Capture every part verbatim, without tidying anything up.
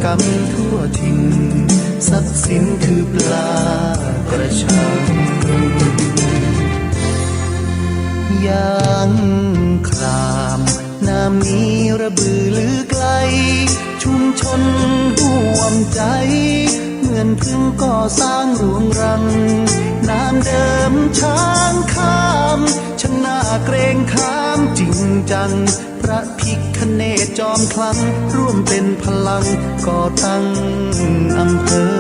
กำทั่วถิ่น ทรัพย์สินคือปลากระชัง ยางคลาม น้ำมีระบือลือไกล ชุมชนร่วมใจ เหมือนเพิ่งก่อสร้างรุงรัง น้ำเดิมช้างข้าม ชนะเกรงขามจริงจัง พระพิฆเนศจอมคลั่ง ร่วมเป็นพลังก่อตั้งอำเภอ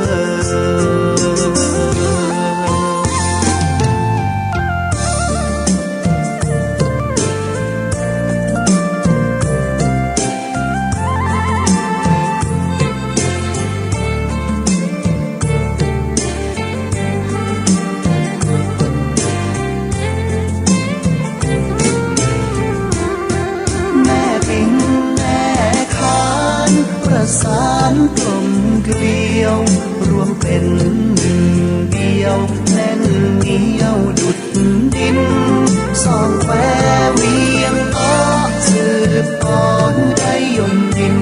แม่ปิงแม่ขาน ประสานกลมเกลียว รวมเป็นหนึ่งเดียว แน่นเหนียวดุจ ดิน สองแควเวียงเกาะ สืบต่อได้ยมยิน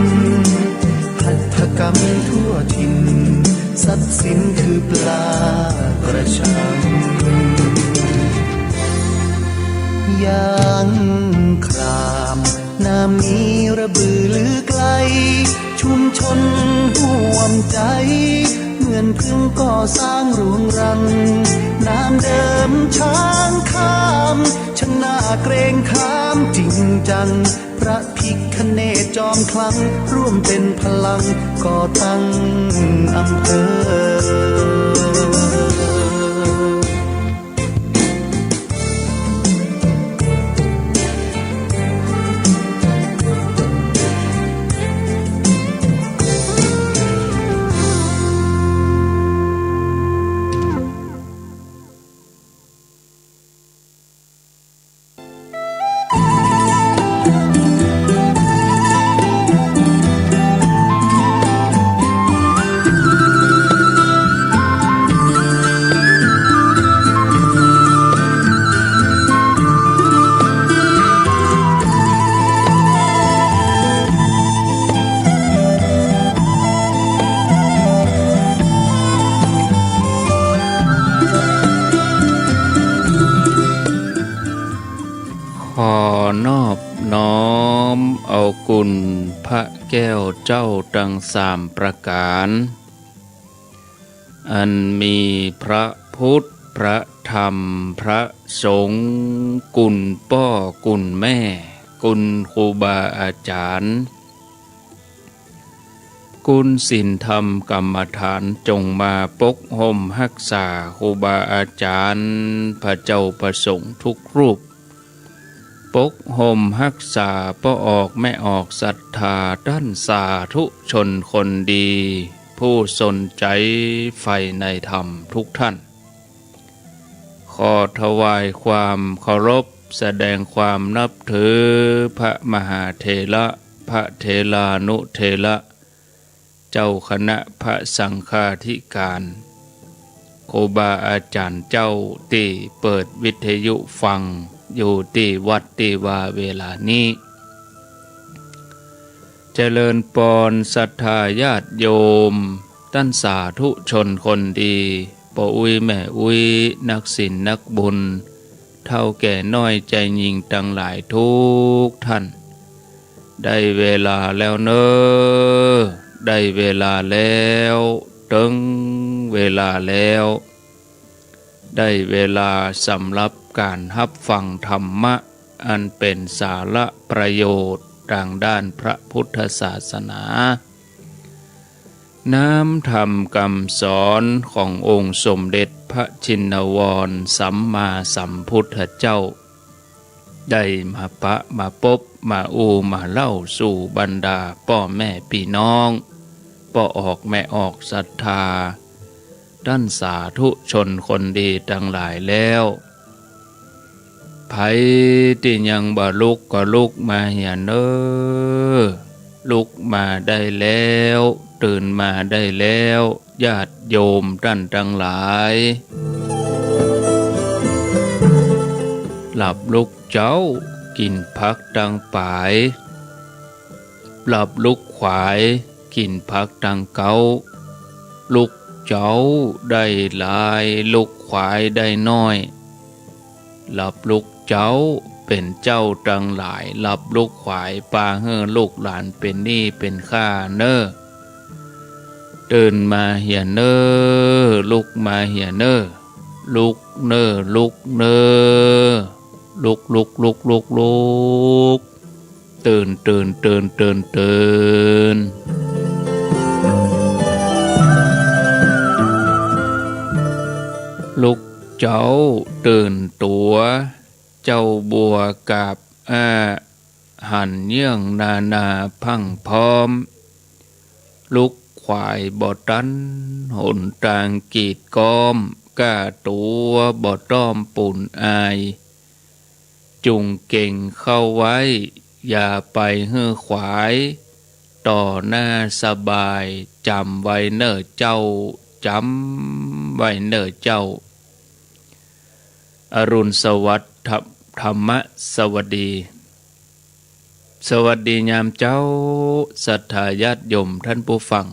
หัตถกรรมทั่วถิ่น ทรัพย์สินคือปลากระชัง ยางคลาม น้ำมีระบือลือไกล ชุมชนร่วมใจ เหมือนเพิ่งก่อสร้างรุงรัง น้ำเดิมช้างข้าม ชนะเกรงขามจริงจัง พระพิฆเนศจอมคลั่ง ร่วมเป็นพลังก่อตั้งอำเภอ ขอนอบน้อมเอาคุณพระแก้วเจ้าตังสามประก๋าน อันมีพระพุทธ พระธรรม พระสงฆ์ คุณป้อ คุณแม่ คุณครูบาอาจ๋ารย์ คุณศีลธรรมกรรมฐาน จงมาปกฮ่มฮักษาครูบาอาจ๋ารย์ พระเจ้าพระสงฆ์ทุกรูป ปกฮ่มฮักษาป้อออกแม่ออกศรัทธา ต้านสาธุชนคนดี ผู้สนใจ๋ใฝ่ในธรรมทุกท่าน ขอถวายความเคารพ แสดงความนับถือพระมหาเถระ พระเถรานุเถระ เจ้าคณะพระสังฆาธิการ ครูบาอาจ๋ารย์เจ้าตี้เปิดวิทยุฟังอยู่ตี้วัดตี้วาเวลานี้ เจริญปอนศรัทธาญาติโยม ต้านสาธุชนคนดี ป้ออุ๊ยแม่อุ๊ย นักศีลนักบุญ เฒ่าแก่น้อยใจ๋ยิ่งตังหลายทุกท่าน ได้เวลาแล้วเน่อ ได้เวลาแล้ว เถิงเวลาแล้ว ได้เวลาสำหรับก๋านฮับฟังธรรมะ อันเป๋นสาระประโยชน์ตางด้านพระพุทธศาสนา น้ำธรรมกำสอนขององค์สมเด็จพระชินวรสัมมาสัมพุทธเจ้า ได้มาปะมาปบมาอู้มาเล่าสู่บรรดาป้อแม่ปี้น้อง ป้อออกแม่ออกศรัทธา ต้านสาธุชนคนดีตังหลายแล้ว ใผตี้ยังบ่ลุกก็ลุกมาเหียเน่อ ลุกมาได้แล้ว ตื่นมาได้แล้ว ญาติโยมต้านตังหลาย หลับลุกเจ๊า กิ๋นผักตังป๋าย หลับลุกขวาย กิ๋นผักตังเก๊า ลูกเจ๊าได้หลาย ลูกขวายได้น้อย หลับลูกเจ๊า เป๋นเจ้าตังหลาย หลับลูกขวาย ปาหื้อลูกหลานเป๋นหนี้เป๋นข้าเน่อ ตื่นมาเหียเน่อ ลุกมาเหียเน่อ ลุกเน่อ ลุกเน่อ ลุก ลุก ลุก ลุก ลุก ตื่น ตื่น ตื่น ตื่น ตื่น ลูกเจ๊าตื่นตั๋ว เจ้าบัวกาบอ้า หันเยื่องนานาพรั่งพร้อม ลูกขวายบ่ตัน หนตางกีดก๊อม ก้าตั๋วบ่ต้อมปูนอาย จุ่งเก๋งเข้าไว้ อย่าไปหื้อขวาย ต่อหน้าสบาย จ๋ำไว้เน่อเจ้า จ๋ำไว้เน่อเจ้า อรุณสวัสดิ์ ธรรม ธรรมสวัสดี สวัสดียามเจ๊า ศรัทธาญาติโยมท่านผู้ฟัง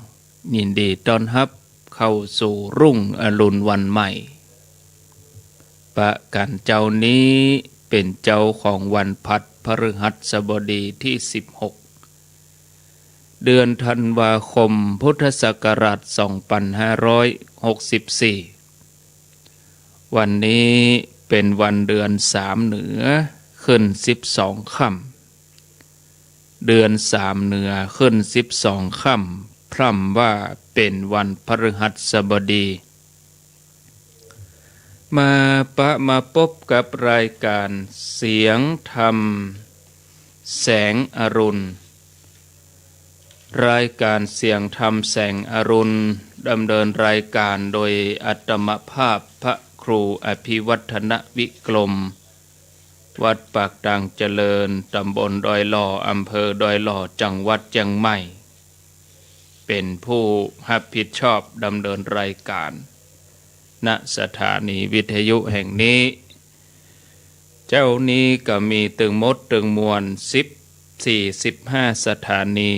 ยินดีต้อนฮับเข้าสู่รุ่งอรุณวันใหม่ ปะกั๋นเจ๊านี้เป๋นเจ๊าของวันพัดพฤหัสบดีตี้สิบหก เดือนธันวาคม พุทธศักราชสองปันห้าร้อยหกสิบสี่ วันนี้เป๋นวันเดือนสามเหนือ ขึ้นสิบสองค่ำ เดือนสามเหนือ ขึ้นสิบสองค่ำ พร่ำว่าเป๋นวันพฤหัสบดี มาปะมาปบกับรายก๋านเสียงธรรมแสงอรุณ รายก๋านเสียงธรรมแสงอรุณ ดำเนินรายก๋านโดยอาตมาภาพพระครูอภิวัฒนวิกรม วัดปากตางเจริญ ตำบลดอยหล่อ อำเภอดอยหล่อ จังหวัดเจียงใหม่ เป๋นผู้ฮับผิดชอบดำเนินรายก๋าน ณ สถานีวิทยุแห่งนี้ เจ๊านี้ก็มีตึงหมดตึงมวล สิบสี่ สิบห้า สถานี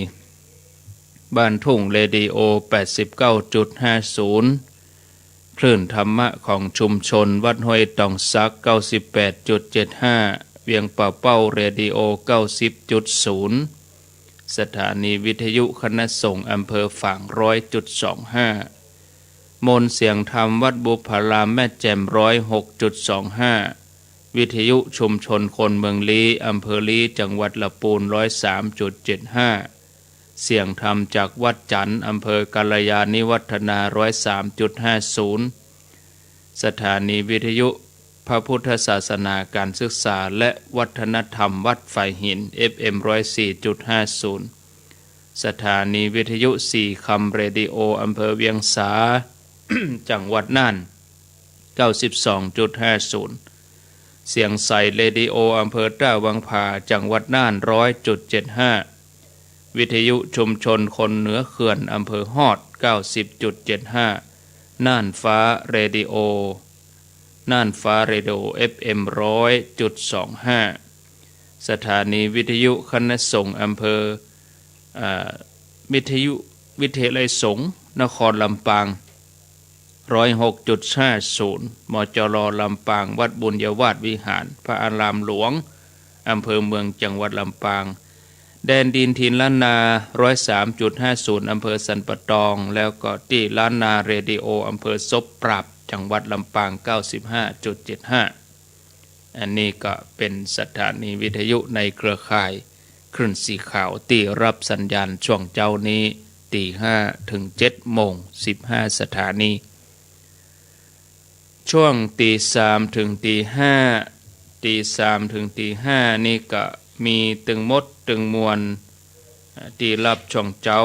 บ้านทุ่งเรดิโอ แปดสิบเก้าจุดห้าศูนย์ คลื่นธรรมะของชุมชนวัดห้วยตองสัก เก้าสิบแปดจุดเจ็ดห้า เวียงป่าเป้าเรดิโอ เก้าสิบจุดศูนย์ สถานีวิทยุคณะสงฆ์อำเภอฝาง ร้อยจุดสองห้า มนต์เสียงธรรมวัดบุพารามแม่แจ่ม ร้อยหกจุดสองห้า วิทยุชุมชนคนเมืองลี้ อำเภอลี้ จังหวัดละปูน ร้อยสามจุดเจ็ดห้า เสียงธรรมจากวัดจันทน์ อำเภอกัลยาณิวัฒนา ร้อยสามจุดห้าศูนย์ สถานีวิทยุพระพุทธศาสนาการศึกษาและวัฒนธรรมวัดฝายหิน เอฟเอ็ม ร้อยสี่จุดห้าศูนย์ สถานีวิทยุสีคำเรดิโอ อำเภอเวียงสา จังหวัดน่าน เก้าสิบสองจุดห้าศูนย์ เสียงใสเรดิโอ อำเภอต้าวังผา จังหวัดน่าน ร้อยจุดเจ็ดห้า วิทยุชุมชนคนเหนือเขื่อน อำเภอฮอด เก้าสิบจุดเจ็ดห้า น่านฟ้าเรดิโอ น่านฟ้าเรดิโอ เอฟเอ็ม ร้อยจุดสองห้า สถานีวิทยุคณะสงฆ์อำเภอ เอ่อ วิทยุ วิทยาลัยสงฆ์นครลำปาง ร้อยหกจุดห้าศูนย์ มจร ลำปาง วัดบุญญาวาสวิหาร พระอารามหลวง อำเภอเมือง จังหวัดลำปาง แดนดินถิ่นล้านนา ร้อยสามจุดห้าศูนย์ อำเภอสันป่าตอง แล้วก็ตี้ล้านนาเรดิโอ อำเภอศพปราบ จังหวัดลำปาง เก้าสิบห้าจุดเจ็ดห้า อันนี้ก็เป๋นสถานีวิทยุในเครือข่ายคลื่นสีขาวตี้ฮับสัญญาณช่วงเจ๊านี้ ตีห้าเถิงเจ็ดโมง สิบห้าสถานี ช่วงตีสามเถิงตีห้า ตีสามเถิงตีห้านี่ก็มีตึงหมดตึงมวล อ่า ตี้ฮับช่วงเจ๊า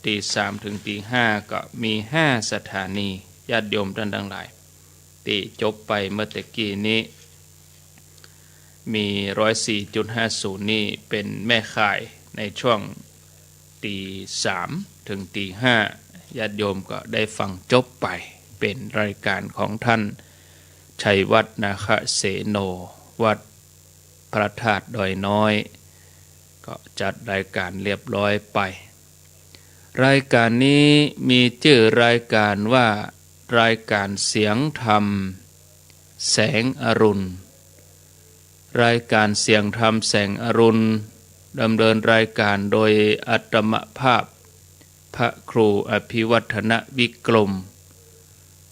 ตีสามเถิงตีห้าก็มีห้าสถานี ญาติโยมต้านตังหลาย ตี้จบไปเมื่อตะกี้นี้ มี ร้อยสี่จุดห้าศูนย์ นี่เป๋นแม่ข่ายในช่วงตีสามเถิงตีห้า ญาติโยมก็ได้ฟังจบไป เป๋นรายก๋านของท่านชัยวัฒน์ นาคเสโน วัดพระธาตุดอยน้อย ก็จัดรายก๋านเรียบร้อยไป รายก๋านนี้มีจื้อรายก๋านว่า รายก๋านเสียงธรรมแสงอรุณ รายก๋านเสียงธรรมแสงอรุณ ดำเนินรายก๋านโดยอาตมาภาพ พระครูอภิวัฒนวิกรม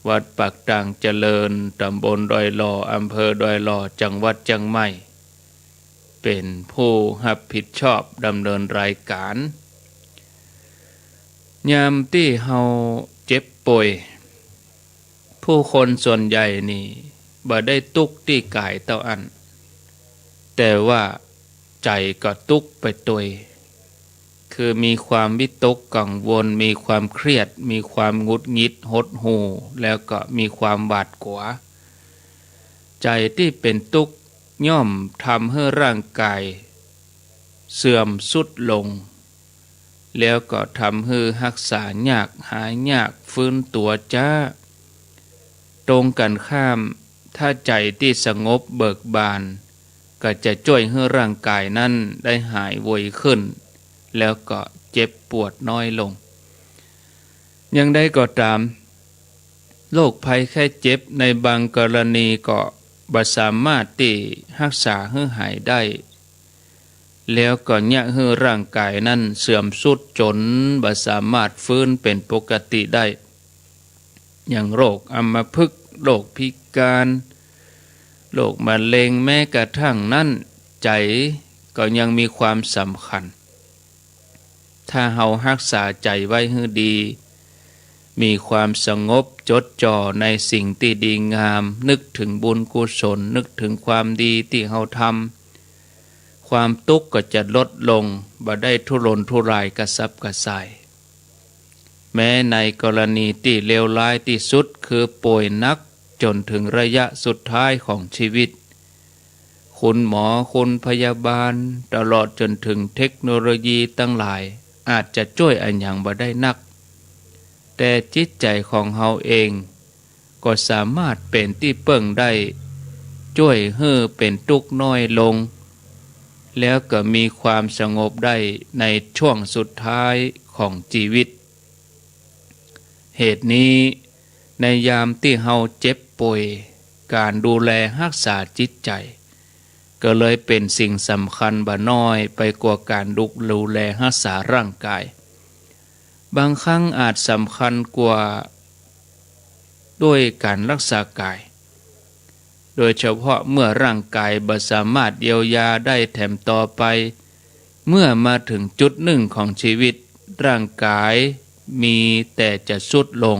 วัดปากตางเจริญ ตำบลดอยหล่อ อำเภอดอยหล่อ จังหวัดเจียงใหม่ เป๋นผู้ฮับผิดชอบดำเนินรายก๋าน ยามตี้เฮาเจ็บป่วย ผู้คนส่วนใหญ่นี่บ่ได้ตุ๊กข์ตี้ก๋ายเต้าอั้น แต่ว่าใจ๋ก็ตุ๊กข์ไปตวย คือมีความวิตกกังวล มีความเครียด มีความหงุดหงิดหดหู่ แล้วก็มีความหวาดกลัว ใจ๋ตี้เป๋นตุ๊กข์ย่อมทำหื้อร่างก๋ายเสื่อมทรุดลง แล้วก็ทำหื้อฮักษายาก หายยาก ฟื้นตั๋วจ๊า ตรงกั๋นข้าม ถ้าใจ๋ตี้สงบเบิกบาน ก็จะจ้วยหื้อร่างก๋ายนั้นได้หายไวขึ้น แล้วก็เจ็บปวดน้อยลง อย่างใดก็ต๋าม โรคภัยไข้เจ็บในบางกรณีก็บ่สามารถตี้ฮักษาหื้อหายได้ แล้วก็เยียะหื้อร่างก๋ายนั้นเสื่อมทรุดจ๋นบ่สามารถฟื้นเป๋นปกติได้ อย่างโรคอัมพฤกษ์ โรคพิการ โรคมะเร็ง แม้กระทั่งนั้น ใจ๋ก็ยังมีความสำคัญ ถ้าเฮาฮักษาใจ๋ไว้หื้อดี มีความสงบจดจ่อในสิ่งตี้ดีงาม นึกเถิงบุญกุศล นึกเถิงความดีตี้เฮาทำ ความตุ๊กข์ก็จะลดลง บ่ได้ทุรนทุรายกระสับกระส่าย แม้ในกรณีตี้เลวร้ายตี้สุด คือป่วยหนักจ๋นเถิงระยะสุดท้ายของชีวิต คุณหมอ คุณพยาบาล ตลอดจ๋นเถิงเทคโนโลยีตังหลาย อาจจะจ้วยอะหยังบ่ได้นัก แต่จิตใจ๋ของเฮาเอง ก็สามารถเป๋นตี้เปิ้งได้ จ้วยหื้อเป๋นตุ๊กข์น้อยลง แล้วก็มีความสงบได้ในช่วงสุดท้ายของชีวิต เหตุนี้ ในยามตี้เฮาเจ็บป่วย ก๋านดูแลฮักษาจิตใจ๋ ก็เลยเป๋นสิ่งสำคัญบ่น้อยไปกว่าก๋านดู ดูแลฮักษาร่างก๋าย บางครั้งอาจสำคัญกว่าด้วยก๋านฮักษาก๋าย โดยเฉพาะเมื่อร่างก๋ายบ่สามารถเยียวยาได้แถมต่อไป เมื่อมาเถิงจุดนึ่งของชีวิต ร่างก๋ายมีแต่จะทรุดลง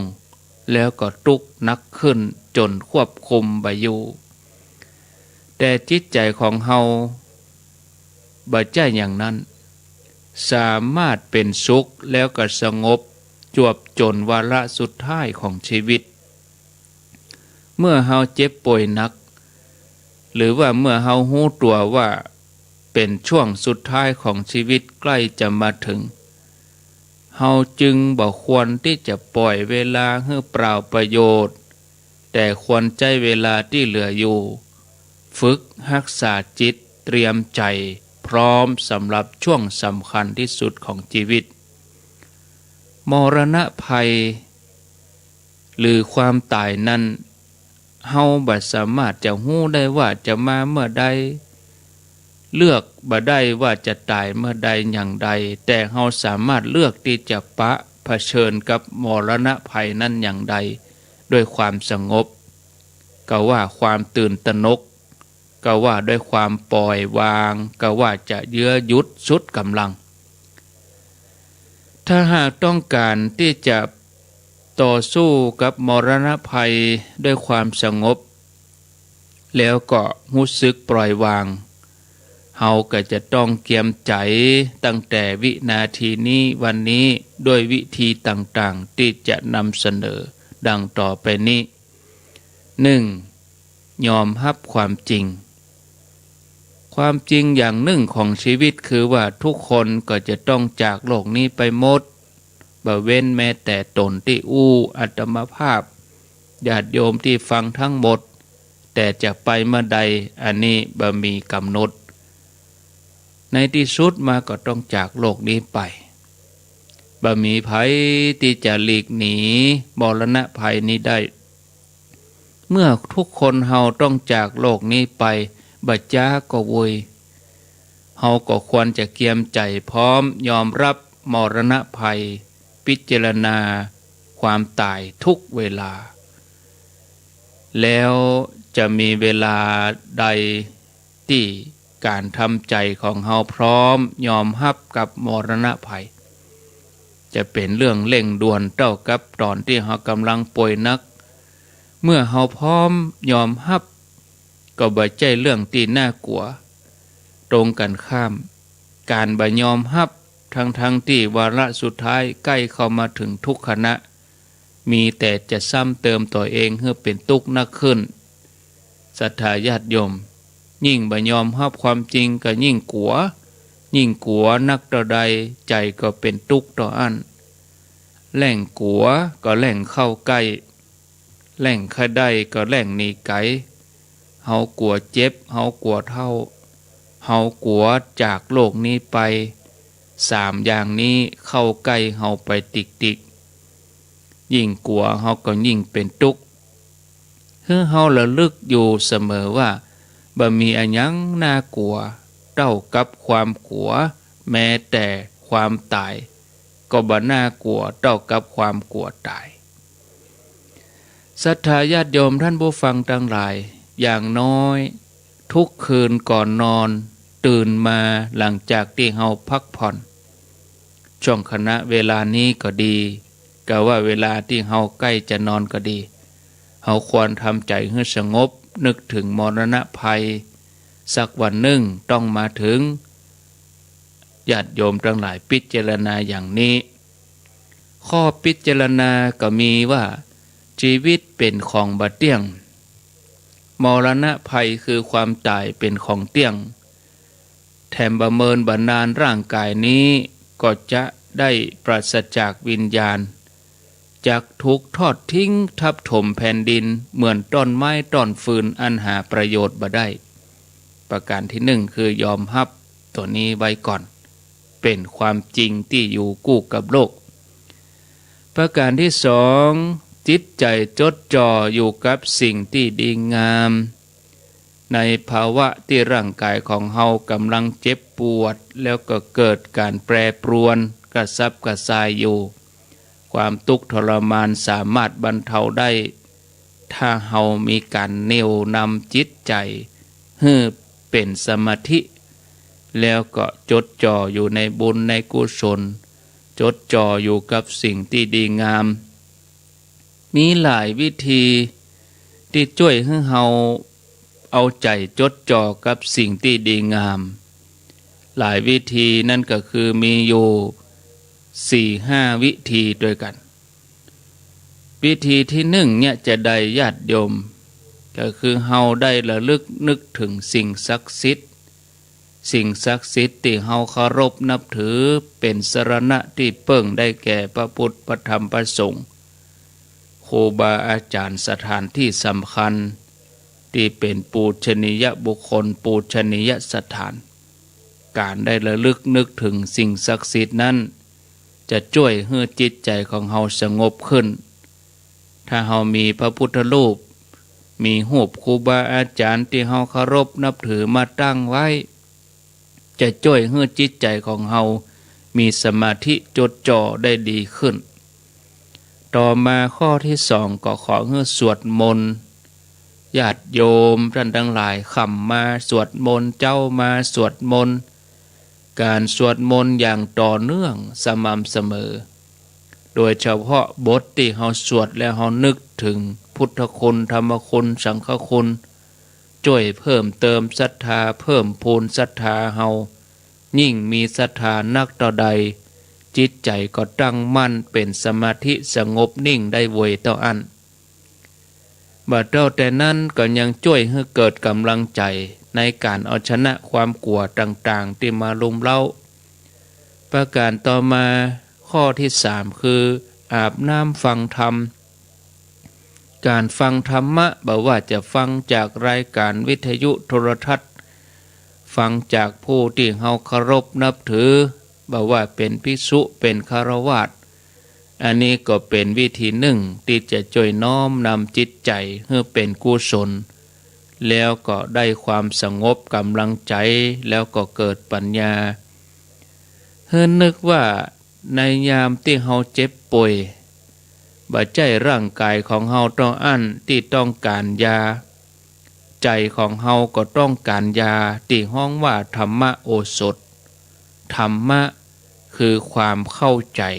แล้วก็ตุ๊กข์หนักขึ้นจ๋นควบคุมบ่อยู่ แต่จิตใจ๋ของเฮาบ่ใจ้อย่างนั้น สามารถเป๋นสุขแล้วก็สงบจวบจ๋นวาระสุดท้ายของชีวิต เมื่อเฮาเจ็บป่วยหนัก หรือว่าเมื่อเฮาฮู้ตั๋วว่าเป๋นช่วงสุดท้ายของชีวิตใก้จะมาเถิง เฮาจึงบ่ควรตี้จะป่อยเวลาหื้อเปล่าประโยชน์ แต่ควรใจ๊เวลาตี้เหลืออยู่ ฝึกฮักษาจิต เตรียมใจ๋พร้อมสำหรับช่วงสำคัญตี้สุดของชีวิต มรณะภัย หรือความต๋ายนั้น เฮาบ่สามารถจะฮู้ได้ว่าจะมาเมื่อใด เลือกบ่ได้ว่าจะต๋ายเมื่อใดอย่างใด แต่เฮาสามารถเลือกตี้จะปะเผชิญกับมรณะภัยนั้นอย่างใด ด้วยความสงบ กาว่าความตื่นตระหนก กาว่าด้วยความป่อยวาง กาว่าจะเยื้อยุดสุดก๋ำลัง ถ้าหากต้องก๋านตี้จะต่อสู้กับมรณะภัยด้วยความสงบ แล้วก็ฮู้สึกปล่อยวาง เฮาก็จะต้องเกียมใจ๋ตั้งแต่วินาทีนี้ วันนี้ ด้วยวิธีต่างๆ ตี้จะนำเสนอดังต่อไปนี้ นึ่ง ยอมฮับความจริง ความจริงอย่างนึ่งของชีวิตคือว่าทุกคนก็จะต้องจากโลกนี้ไปหมด บ่เว้นแม้แต่ต๋นตี้อู้ อาตมาภาพ ญาติโยมตี้ฟังทั้งหมด แต่จะไปเมื่อใด อันนี้บ่มีก๋ำหนด ในตี้สุดมาก็ต้องจากโลกนี้ไป บ่มีใผตี้จะหลีกหนีมรณะภัยนี้ได้ เมื่อทุกคนเฮาต้องจากโลกนี้ไป บ่จ๊าก็โวย เฮาก็ควรจะเกียมใจ๋พร้อมยอมฮับมรณะภัย พิจารณาความต๋ายทุกเวลา แล้วจะมีเวลาใดตี้ก๋านทำใจ๋ของเฮาพร้อมยอมฮับกับมรณะภัย จะเป๋นเรื่องเร่งด่วนเต้ากับต๋อนตี้เฮาก่ำลังป่วยหนัก เมื่อเฮาพร้อมยอมฮับ ก็บ่ใจ้เรื่องตี้น่ากั๋ว ตรงกั๋นข้าม ก๋านบ่ยอมฮับ ทั้งๆ ตี้วาระสุดท้ายใก้เข้ามาเถิงทุกขณะ มีแต่จะซ้ำเติมตั๋วเองหื้อเป๋นตุ๊กข์นักขึ้น ศรัทธาญาติโยม ยิ่งบ่ยอมฮับความจริงก็ยิ่งกั๋ว ยิ่งกั๋วนักเต้าใด ใจ๋ก็เป๋นตุ๊กข์เต้าอั้น แล่งกั๋วก็แล่งเข้าใก้ แล่งใค่ได้ก็แล่งหนีไก๋ เฮากั๋วเจ็บ เฮากั๋วเฒ่า เฮากั๋วจากโลกนี้ไป สามอย่างนี้เข้าใก้เฮาไปติ๊กๆ ยิ่งกั๋วเฮาก็ยิ่งเป๋นตุ๊กข์ หื้อเฮาระลึกอยู่เสมอว่า บ่มีอะหยังน่ากั๋วเต้ากับความกั๋ว แม้แต่ความต๋าย ก็บ่น่ากั๋วเต้ากับความกั๋วต๋าย ศรัทธาญาติโยมท่านผู้ฟังตังหลาย อย่างน้อยทุกคืนก่อนนอน ตื่นมาหลังจากตี้เฮาพักผ่อน ช่วงขณะเวลานี้ก็ดี กาว่าเวลาตี้เฮาใก้จะนอนก็ดี เฮาควรทำใจ๋หื้อสงบ นึกเถิงมรณะภัย สักวันนึ่งต้องมาเถิง ญาติโยมตังหลายพิจารณาอย่างนี้ ข้อพิจารณาก็มีว่า จีวิตเป๋นของบ่เตี้ยง มรณะภัยคือความต๋ายเป๋นของเตี้ยง แถมบ่เมินบ่นานร่างก๋ายนี้ก็จะได้ปราศจากวิญญาณ จักถูกทอดทิ้งทับถมแผ่นดินเหมือนต้นไม้ต้นฟืนอันหาประโยชน์บ่ได้ ประการตี้นึ่งคือยอมฮับตั๋วนี้ไว้ก่อน เป๋นความจริงตี้อยู่กู้กับโลก ประการตี้สอง จิตใจ๋จดจ่ออยู่กับสิ่งตี้ดีงาม ในภาวะตี้ร่างก๋ายของเฮาก่ำลังเจ็บปวด แล้วก็เกิดก๋านแปรปรวนกระสับกระส่ายอยู่ ความตุ๊กข์ทรมานสามารถบรรเทาได้ ถ้าเฮามีก๋านเหนี่ยวนำจิตใจ๋หื้อเป๋นสมาธิ แล้วก็จดจ่ออยู่ในบุญในกุศล จดจ่ออยู่กับสิ่งตี้ดีงาม มีหลายวิธีตี้จ้วยหื้อเฮาเอาใจ๋จดจ่อกับสิ่งตี้ดีงาม หลายวิธีนั้นก็คือมีอยู่สี่ห้าวิธีตวยกั๋น วิธีตี้นึ่งเนี่ยจะใดญาติโยม ก็คือเฮาได้ระลึกนึกเถิงสิ่งศักดิ์สิทธิ์ สิ่งศักดิ์สิทธิ์ตี้เฮาเคารพนับถือ เป๋นสรณะตี้เปิ้งได้แก่พระพุทธ พระธรรม พระสงฆ์ ครูบาอาจ๋ารย์ สถานตี้สำคัญ ตี้เป๋นปูชนียบุคคล ปูชนียสถาน ก๋านได้ระลึกนึกเถิงสิ่งศักดิ์สิทธิ์นั้น จะจ้วยหื้อจิตใจ๋ของเฮาสงบขึ้น ถ้าเฮามีพระพุทธรูป มีรูปครูบาอาจ๋ารย์ตี้เฮาเคารพนับถือมาตั้งไว้ จะจ้วยหื้อจิตใจ๋ของเฮามีสมาธิจดจ่อได้ดีขึ้น ต่อมาข้อตี้สองก็ขอหื้อสวดมนต์ ญาติโยมต้านตังหลาย ค่ำมาสวดมนต์ เจ๊ามาสวดมนต์ ก๋านสวดมนต์อย่างต่อเนื่องสม่ำเสมอ โดยเฉพาะบทตี้เฮาสวดแล้วเฮานึกเถิงพุทธคุณ ธรรมคุณ สังฆคุณ จ้วยเพิ่มเติมศรัทธา เพิ่มพูนศรัทธาเฮา ยิ่งมีศรัทธานักเต้าใด จิตใจ๋ก็ตั้งมั่นเป๋นสมาธิสงบนิ่งได้ไวเต้าอั้น บ่เต้าแต่นั้นก็ยังจ้วยหื้อเกิดก๋ำลังใจ๋ในก๋านเอาชนะความกั๋วต่างๆ ตี้มารุมเร้า ประก๋านต่อมาข้อตี้สามคืออาบน้ำฟังธรรม ก๋านฟังธรรมะ บ่ว่าจะฟังจากรายก๋านวิทยุโทรทัศน์ ฟังจากผู้ตี้เฮาเคารพนับถือ บ่ว่าเป๋นภิกษุ เป๋นฆราวาส อันนี้ก็เป๋นวิธีนึ่งตี้จะจ้วยน้อมนำจิตใจ๋หื้อเป๋นกุศล แล้วก็ได้ความสงบก๋ำลังใจ๋ แล้วก็เกิดปัญญา หื้อนึกว่าในยามตี้เฮาเจ็บป่วย บ่ใจ้ร่างก๋ายของเฮาเต้าอั้นตี้ต้องก๋านยา ใจ๋ของเฮาก็ต้องก๋านยาตี้ฮ้องว่าธรรมโอสถ ธรรมะคือความเข้าใจ๋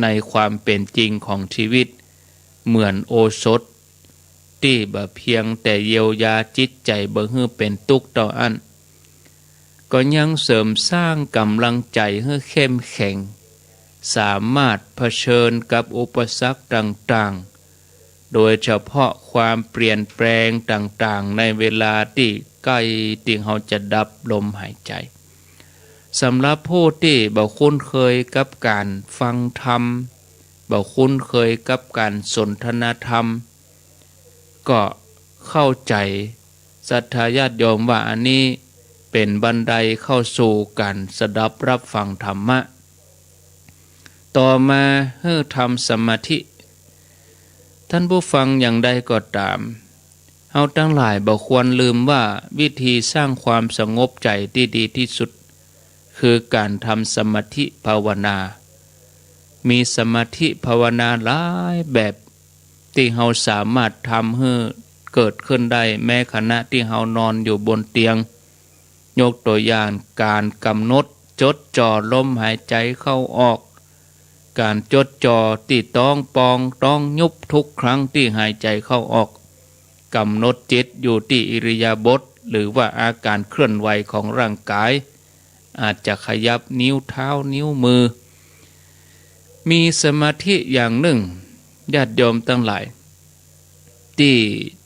ในความเป๋นจริงของชีวิต เหมือนโอสถตี้บ่เพียงแต่เยียวยาจิตใจ๋บ่หื้อเป๋นตุ๊กข์เต้าอั้น ก็ยังเสริมสร้างก๋ำลังใจ๋หื้อเข้มแข็ง สามารถเผชิญกับอุปสรรคต่างๆ โดยเฉพาะความเปลี่ยนแปลงต่างๆ ในเวลาตี้ใก้ตี้เฮาจะดับลมหายใจ๋ สำหรับผู้ตี้บ่คุ้นเคยกับก๋านฟังธรรม บ่คุ้นเคยกับก๋านสนทนาธรรม ก็เข้าใจ๋ ศรัทธาญาติโยมว่าอันนี้เป๋นบันไดเข้าสู่ก๋านสดับรับฟังธรรมะ ต่อมาหื้อทำสมาธิ ท่านผู้ฟังอย่างใดก็ต๋าม เฮาตังหลายบ่ควรลืมว่าวิธีสร้างความสงบใจ๋ตี้ดีตี้สุด คือก๋านทำสมาธิภาวนา มีสมาธิภาวนาหลายแบบ ตี้เฮาสามารถทำหื้อเกิดขึ้นได้ แม้ขณะตี้เฮานอนอยู่บนเตียง ยกตั๋วอย่างก๋านก๋ำหนดจดจ่อลมหายใจ๋เข้าออก ก๋านจดจ่อตี้ต๊องปองต๊องยุบทุกครั้งตี้หายใจ๋เข้าออก ก๋ำหนดจิตอยู่ตี้อิริยาบถ หรือว่าอาก๋านเคลื่อนไหวของร่างก๋าย อาจจะขยับนิ้วเท้านิ้วมือ มีสมาธิอย่างนึ่ง ญาติโยมตังหลาย ตี้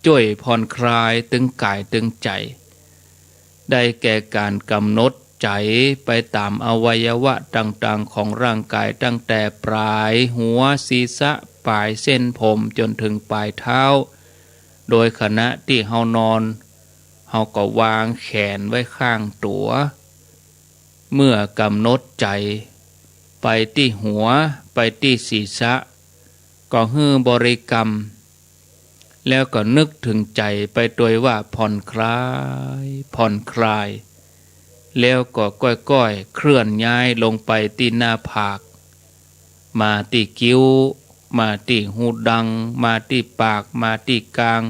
จ้วยผ่อนคลายตึงก๋ายตึงใจ๋ ได้แก่ก๋านก๋ำหนดใจ๋ไปต๋ามอวัยวะต่างๆ ของร่างก๋าย ตั้งแต่ป๋ายหัว ศีรษะ ป๋ายเส้นผมจ๋นเถิงป๋ายเท้า โดยขณะตี้เฮานอน เฮาก็วางแขนไว้ข้างตั๋ว เมื่อก๋ำหนดใจ๋ไปตี้หัว ไปตี้ศีรษะ ก็หื้อบริกรรม แล้วก็นึกเถิงใจ๋ไปตวยว่าผ่อนคลาย ผ่อนคลาย แล้วก็ก้อยๆ เคลื่อนย้ายลงไปตี้หน้าผาก มาตี้คิ้ว มาตี้หูดัง มาตี้ปาก มาตี้กราง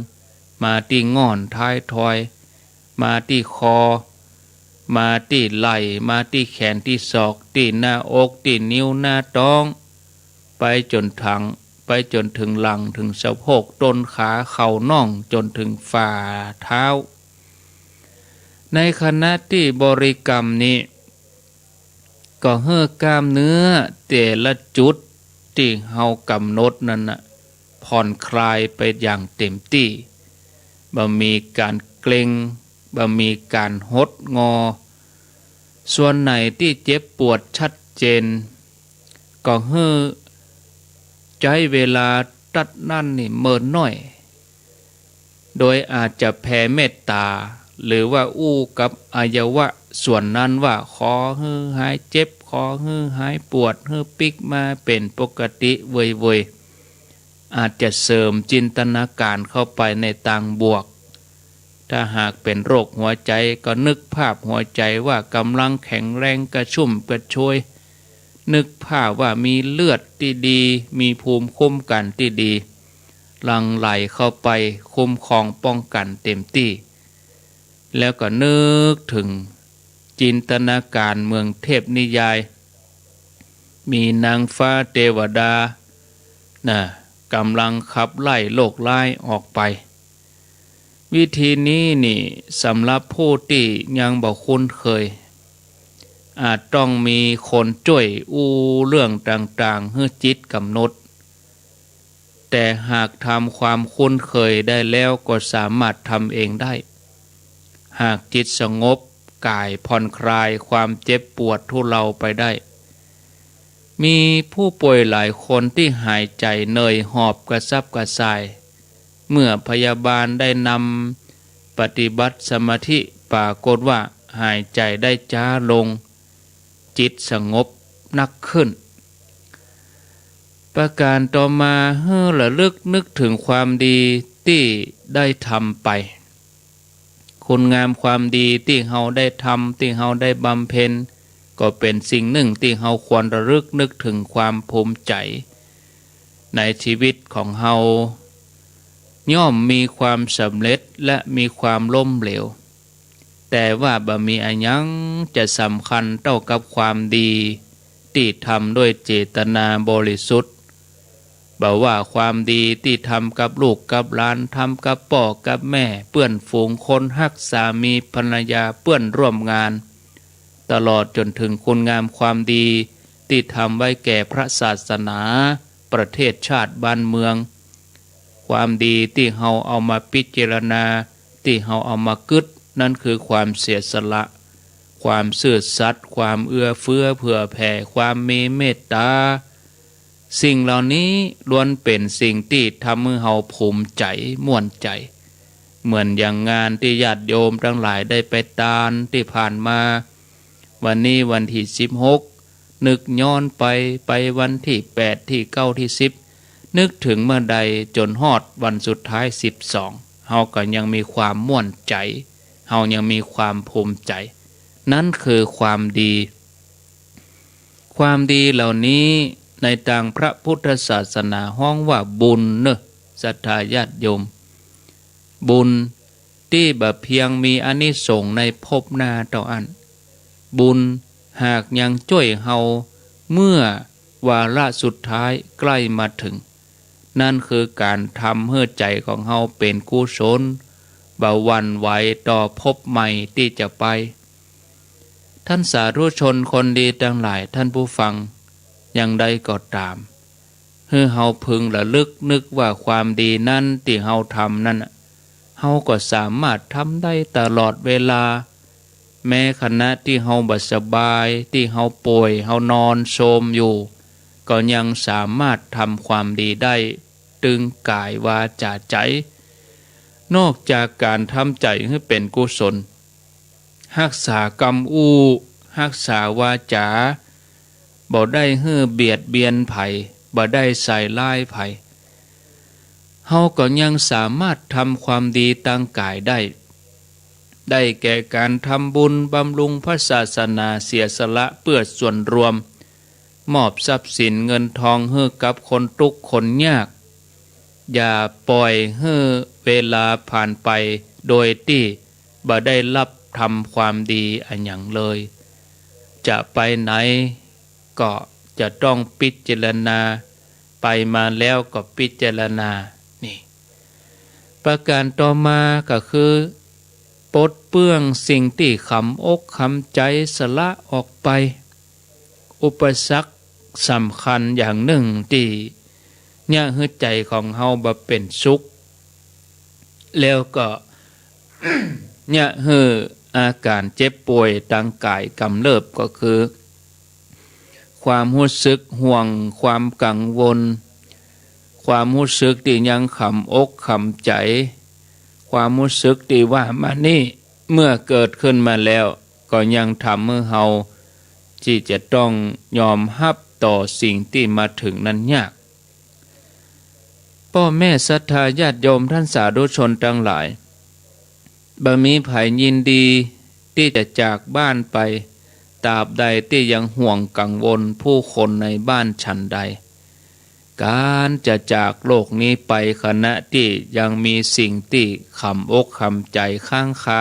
มาตี้ง่อนท้ายทอย มาตี้คอ มาตี้ไหล่ มาตี้แขนตี้ศอก ตี้หน้าอก ตี้นิ้วหน้าต๊อง ไปจ๋นเถิง ไปจ๋นเถิงหลัง เถิงสะโพก ต้นขา เข่า น่อง จ๋นเถิงฝ่าเท้า ในขณะตี้บริกรรมนี้ ก็หื้อกล้ามเนื้อแต่ละจุดตี้เฮาก๋ำหนดนั้นน่ะ ผ่อนคลายไปอย่างเต็มตี้ บ่มีก๋านเกร็ง บ่มีก๋านหดงอ ส่วนไหนตี้เจ็บปวดชัดเจน ก็หื้อใจ๊เวลาตั๊ดนั้นนี่เมินหน้อย โดยอาจจะแผ่เมตต๋า หรือว่าอู้กับอวัยวะส่วนนั้นว่า ขอหื้อหายเจ็บ ขอหื้อหายปวด หื้อปิ๊กมาเป๋นปกติเวยๆ อาจจะเสริมจินตนาก๋ารเข้าไปในตางบวก ถ้าหากเป๋นโรคหัวใจ๋ก็นึกภาพหัวใจ๋ว่าก๋ำลังแข็งแรงกระชุ่มกระชวย นึกภาพว่ามีเลือดตี้ดี มีภูมิคุ้มกั๋นตี้ดี หลั่งไหลเข้าไปคุ้มครองป้องกั๋นเต็มตี้ แล้วก็นึกเถิงจินตนาก๋ารเหมือนเทพนิยาย มีนางฟ้าเตวดา น่ะ ก๋ำลังขับไล่โรคร้ายออกไป วิธีนี้นี่สำหรับผู้ตี้ยังบ่คุ้นเคย อาจต้องมีคนจ้วยอู้เรื่องต่างๆ หื้อจิตก๋ำหนด แต่หากทำความคุ้นเคยได้แล้วก็สามารถทำเองได้ หากจิตสงบ ก๋ายผ่อนคลาย ความเจ็บปวดทุเลาไปได้ มีผู้ป่วยหลายคนตี้หายใจ๋เหนื่อยหอบกระสับกระส่าย เมื่อพยาบาลได้นำปฏิบัติสมาธิ ปรากฏว่าหายใจ๋ได้จ๊าลง จิตสงบ นักขึ้น ประก๋านต่อมา หื้อระลึกนึกเถิงความดีตี้ได้ทำไป คุณงามความดีตี้เฮาได้ทำ ตี้เฮาได้บำเพ็ญ ก็เป๋นสิ่งนึ่งตี้เฮาควรระลึกนึกเถิงความภูมิใจ๋ ในชีวิตของเฮา ย่อมมีความสำเร็จและมีความล้มเหลว แต่ว่าบ่มีอะหยังจะสำคัญเต้ากับความดีตี้ทำด้วยเจตนาบริสุทธิ์ บ่ว่าความดีตี้ทำกับลูกกับหลาน ทำกับป้อกับแม่ เปื้อนฝูงคนฮัก สามีภรรยา เปื้อนร่วมงาน ตลอดจ๋นเถิงคุณงามความดีตี้ทำไว้แก่พระศาสนา ประเทศชาติบ้านเมือง ความดีตี้เฮาเอามาพิจารณา ตี้เฮาเอามากึ๊ด นั้นคือความเสียสละ ความซื่อสัตย์ ความเอื้อเฟื้อเผื่อแผ่ ความมีเมตตา สิ่งเหล่านี้ล้วนเป๋นสิ่งตี้ทำหื้อเฮาภูมิใจ๋ ม่วนใจ๋ เหมือนอย่างงานตี้ญาติโยมตังหลายได้ไปตานตี้ผ่านมา วันนี้วันตี้สิบหก นึกย้อนไป ไปวันตี้แปด ตี้เก้า ตี้สิบ นึกเถิงเมื่อใดจ๋นฮอดวันสุดท้ายสิบสอง เฮาก็ยังมีความม่วนใจ๋ เฮายังมีความภูมิใจ๋ นั้นคือความดี ความดีเหล่านี้ในตางพระพุทธศาสนาฮ้องว่าบุญเน่อ ศรัทธาญาติโยม บุญตี้บ่เพียงมีอานิสงส์ในภพหน้าเต้าอั้น บุญหากยังจ้วยเฮาเมื่อวาระสุดท้ายใก้มาเถิง นั้นคือก๋านทำหื้อใจ๋ของเฮาเป๋นกุศล บ่หวั่นไหวต่อภพใหม่ตี้จะไป ท่านสาธุชนคนดีตังหลาย ท่านผู้ฟัง อย่างใดก็ต๋าม หื้อเฮาพึงระลึกนึกว่าความดีนั้นตี้เฮาทำนั้นน่ะ เฮาก็สามารถทำได้ตลอดเวลา แม้ขณะตี้เฮาบ่สบาย ตี้เฮาป่วย เฮานอนโทรมอยู่ ก็ยังสามารถทำความดีได้ ตึงก๋าย วาจ๋า ใจ๋ นอกจากก๋านทำใจ๋หื้อเป๋นกุศล ฮักษากำอู้ ฮักษาวาจ๋า บ่ได้หื้อเบียดเบียนใผ บ่ได้ใส่ร้ายใผ เฮาก็ยังสามารถทำความดีตางก๋ายได้ ได้แก่ก๋านทำบุญบำรุงพระศาสนา เสียสละเปื้อส่วนรวม มอบทรัพย์สินเงินทองหื้อกับคนตุ๊กข์คนยาก อย่าป่อยหื้อเวลาผ่านไปโดยตี้บ่ได้ฮับทำความดีอะหยังเลย จะไปไหนก็จะต้องพิจารณา ไปมาแล้วก็พิจารณา นี่ ประก๋านต่อมาก็คือ ปลดเปื้องสิ่งตี้ขำอกขำใจ๋ สละออกไป อุปสรรคสำคัญอย่างนึ่งตี้เยียะหื้อใจ๋ของเฮาบ่เป๋นสุข แล้วก็ เยียะหื้ออาก๋านเจ็บป่วยตางก๋ายกำเริบก็คือ ความฮู้สึกห่วง ความกังวล ความฮู้สึกตี้ยังขำอกขำใจ๋ ความฮู้สึกตี้ว่ามานี่ เมื่อเกิดขึ้นมาแล้ว ก็ยังทำหื้อเฮาตี้จะต้องยอมฮับต่อสิ่งตี้มาเถิงนั้นยาก ป้อแม่ศรัทธาญาติโยมท่านสาธุชนตังหลาย บ่มีใผยินดีตี้จะจากบ้านไป ตราบใดตี้ยังห่วงกังวลผู้คนในบ้านฉันใด ก๋านจะจากโลกนี้ไปขณะตี้ยังมีสิ่งตี้ขำอกขำใจ๋ค้างคา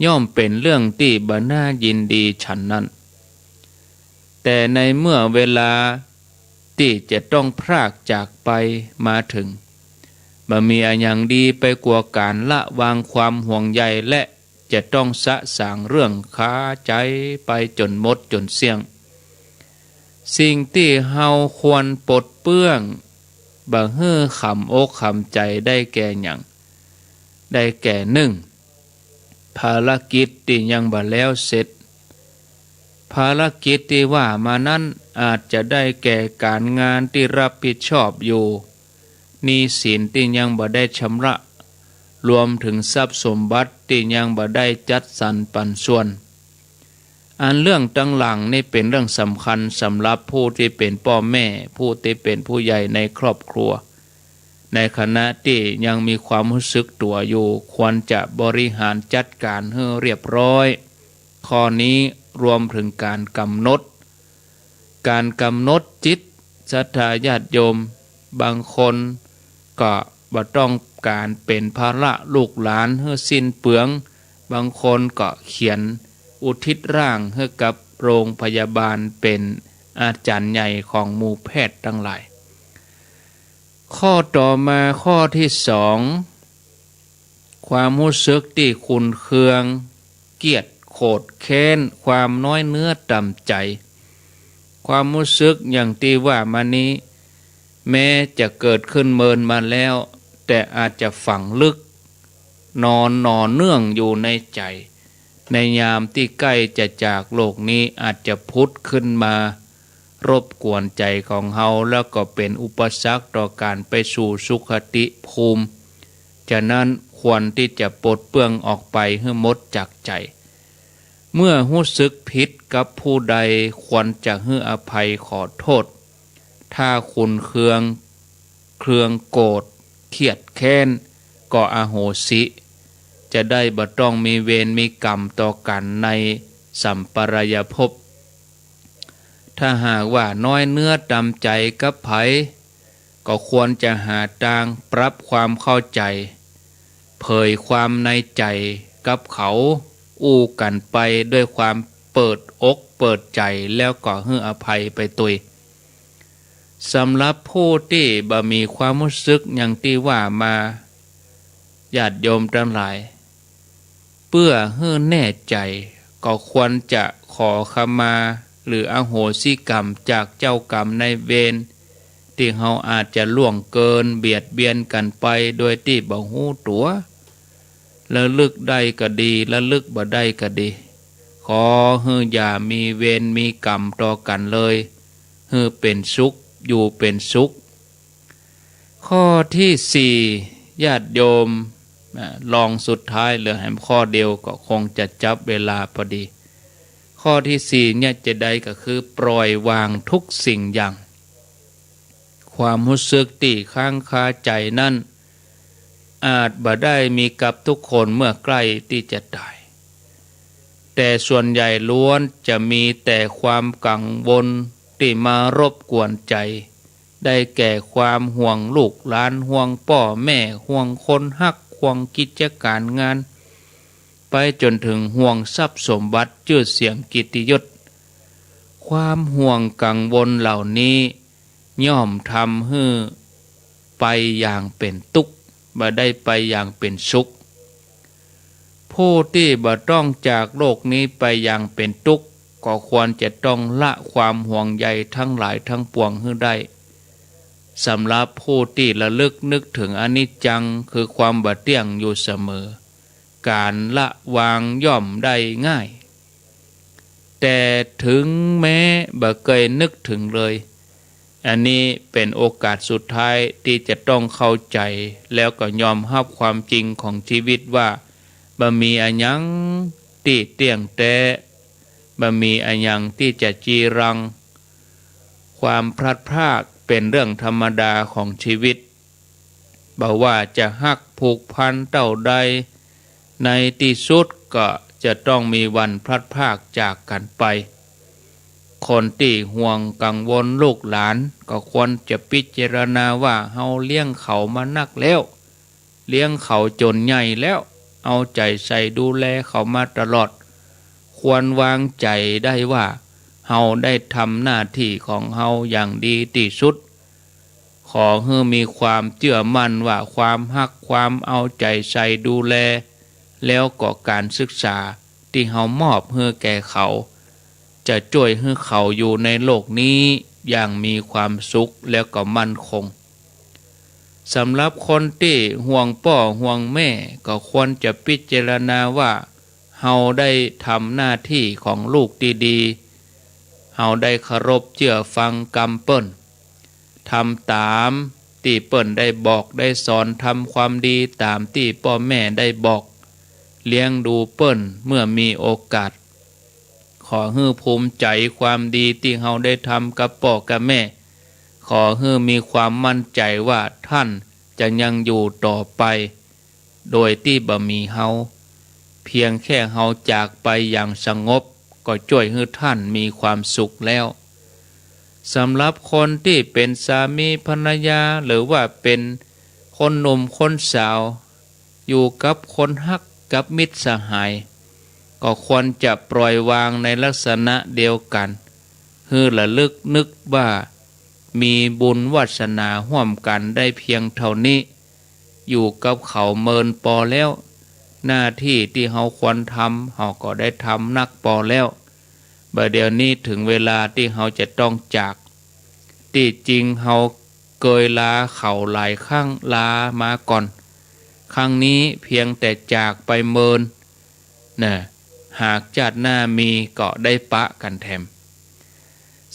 ย่อมเป๋นเรื่องตี้บ่น่ายินดีฉันนั้น แต่ในเมื่อเวลาตี้จะต้องพรากจากไปมาเถิง บ่มีอะหยังดีไปกว่าก๋านละวางความห่วงใย และจะต้องสะสางเรื่องคาใจ๋ไปจ๋นหมดจ๋นเสี้ยง สิ่งตี้เฮาควรปลดเปื้อง บ่หื้อขำอกขำใจ๋ได้แก่หยัง ได้แก่ นึ่ง ภารกิจตี้ยังบ่แล้วเสร็จ ภารกิจตี้ว่ามานั้นอาจจะได้แก่ก๋านงานตี้ฮับผิดชอบอยู่ หนี้สินตี้ยังบ่ได้ชำระ รวมเถิงทรัพย์สมบัติตี้ยังบ่ได้จัดสรรปันส่วน อันเรื่องตังหลังนี่เป๋นเรื่องสำคัญสำหรับผู้ตี้เป๋นป้อแม่ ผู้ตี้เป๋นผู้ใหญ่ในครอบครัว ในขณะตี้ยังมีความฮู้สึกตั๋วอยู่ ควรจะบริหารจัดก๋านหื้อเรียบร้อย ข้อนี้รวมเถิงก๋านก๋ำหนด ก๋านก๋ำหนดจิต ศรัทธาญาติโยม บางคนก็บ่ต้องก๋านเป๋นภาระลูกหลานหื้อสิ้นเปลือง บางคนก็เขียนอุทิศร่างหื้อกับโรงพยาบาล เป๋นอาจ๋ารย์ใหญ่ของหมู่แพทย์ตังหลาย ข้อต่อมาข้อตี้สอง ความฮู้สึกตี้ขุ่นเคือง เกลียดโขดแค้น ความน้อยเนื้อต่ำใจ๋ ความฮู้สึกอย่างตี้ว่ามานี้ แม้จะเกิดขึ้นเมินมาแล้ว แต่อาจจะฝังลึก นอนหน่อเนื่องอยู่ในใจ๋ ในยามตี้ใก้จะจากโลกนี้ อาจจะผุดขึ้นมารบกวนใจ๋ของเฮา แล้วก็เป๋นอุปสรรคต่อก๋านไปสู่สุคติภูมิ ฉะนั้นควรตี้จะปลดเปลื้องออกไปหื้อหมดจากใจ๋ เมื่อฮู้สึกผิดกับผู้ใด ควรจะหื้ออภัยขอโต้ษ ถ้าขุ่นเคือง เคืองโกรธ เกลียดแค้น ก็อโหสิ จะได้บ่ต้องมีเวรมีกรรมต่อกั๋นในสัมปรายภพ ถ้าหากว่าน้อยเนื้อต่ำใจ๋กับใผ ก็ควรจะหาตางปรับความเข้าใจ๋ เผยความในใจ๋กับเขา อู้กั๋นไปด้วยความเปิดอกเปิดใจ๋ แล้วก็หื้ออภัยไปตวย สำหรับผู้ตี้บ่มีความฮู้สึกอย่างตี้ว่ามา ญาติโยมตังหลาย เปื้อหื้อแน่ใจ๋ ก็ควรจะขอขมา หรืออโหสิกรรมจากเจ้ากรรมนายเวร ตี้เฮาอาจจะล่วงเกินเบียดเบียนกั๋นไปโดยตี้บ่ฮู้ตั๋ว ระลึกได้ก็ดี ระลึกบ่ได้ก็ดี ขอหื้ออย่ามีเวรมีกรรมต่อกั๋นเลย หื้อเป๋นสุข อยู่เป๋นสุข ข้อตี้สี่ ญาติโยม อ่า รองสุดท้ายเหลือแหมข้อเดียว ก็คงจะจับเวลาพอดี ข้อตี้สี่เนี่ยจะใดก็คือปล่อยวางทุกสิ่งอย่าง ความฮู้สึกตี้ค้างคาใจ๋นั้น อาจบ่ได้มีกับทุกคนเมื่อใกล้ตี้จะต๋าย แต่ส่วนใหญ่ล้วนจะมีแต่ความกังวลตี้มารบกวนใจ๋ ได้แก่ความห่วงลูกหลาน ห่วงป้อแม่ ห่วงคนฮัก ห่วงกิจก๋านงาน ไปจ๋นเถิงห่วงทรัพย์สมบัติ จื้อเสียงเกียรติยศ ความห่วงกังวลเหล่านี้ ย่อมทำหื้อไปอย่างเป๋นตุ๊กข์ บ่ได้ไปอย่างเป๋นสุข ผู้ตี้บ่ต้องจากโลกนี้ไปอย่างเป๋นตุ๊กข์ ก็ควรจะต้องละความห่วงใยทั้งหลายทั้งปวงหื้อได้ สำหรับผู้ตี้ระลึกนึกเถิงอนิจจัง คือความบ่เตี้ยงอยู่เสมอ ก๋านละวางย่อมได้ง่าย แต่เถิงแม้บ่เกยนึกเถิงเลย อันนี้เป๋นโอกาสสุดท้ายตี้จะต้องเข้าใจ๋ แล้วก็ยอมฮับความจริงของชีวิตว่า บ่มีอะหยังตี้เตี้ยงแต๊ บ่มีอะหยังตี้จะจีรัง ความพลัดพรากเป๋นเรื่องธรรมดาของชีวิต บ่ว่าจะฮักผูกพันเต้าใด ในตี้สุดก็จะต้องมีวันพลัดพรากจากกั๋นไป คนตี้ห่วงกังวลลูกหลาน ก็ควรจะพิจารณาว่า เฮาเลี้ยงเขามานักแล้ว เลี้ยงเขาจ๋นใหญ่แล้ว เอาใจ๋ใส่ดูแลเขามาตลอด ควรวางใจ๋ได้ว่า เฮาได้ทำหน้าตี้ของเฮาอย่างดีตี้สุด ขอหื้อมีความเจื้อมั่นว่า ความฮัก ความเอาใจ๋ใส่ดูแล แล้วก็ก๋านศึกษาตี้เฮามอบหื้อแก่เขา จะจ้วยหื้อเขาอยู่ในโลกนี้อย่างมีความสุขแล้วก็มั่นคง สำหรับคนตี้ห่วงป้อห่วงแม่ ก็ควรจะพิจารณาว่า เฮาได้ทำหน้าตี้ของลูกตี้ดี เฮาได้เคารพเจื้อฟังกำเปิ้น ทำต๋ามตี้เปิ้นได้บอกได้สอน ทำความดีต๋ามตี้ป้อแม่ได้บอก เลี้ยงดูเปิ้นเมื่อมีโอกาส ขอหื้อภูมิใจ๋ความดีตี้เฮาได้ทำกับป้อกับแม่ ขอหื้อมีความมั่นใจ๋ว่าท่านจะยังอยู่ต่อไป โดยตี้บ่มีเฮา เพียงแค่เฮาจากไปอย่างสงบ ก็จ้วยหื้อท่านมีความสุขแล้ว สำหรับคนตี้เป๋นสามีภรรยา หรือว่าเป๋นคนหนุ่มคนสาว อยู่กับคนฮักกับมิตรสหาย ก็ควรจะปล่อยวางในลักษณะเดียวกั๋น หื้อระลึกนึกว่ามีบุญวาสนาฮ่วมกั๋นได้เพียงเต้านี้ อยู่กับเขาเมินปอแล้ว หน้าตี้ตี้เฮาควรทำ เฮาก็ได้ทำนักปอแล้ว บ่าเดี่ยวนี้เถิงเวลาตี้เฮาจะต้องจาก ตี้จริงเฮาเกยลาเขาหลายครั้ง ลามาก่อน ครั้งนี้เพียงแต่จากไปเมิน น่ะ หากจาติหน้ามีก็ได้ปะกั๋นแถม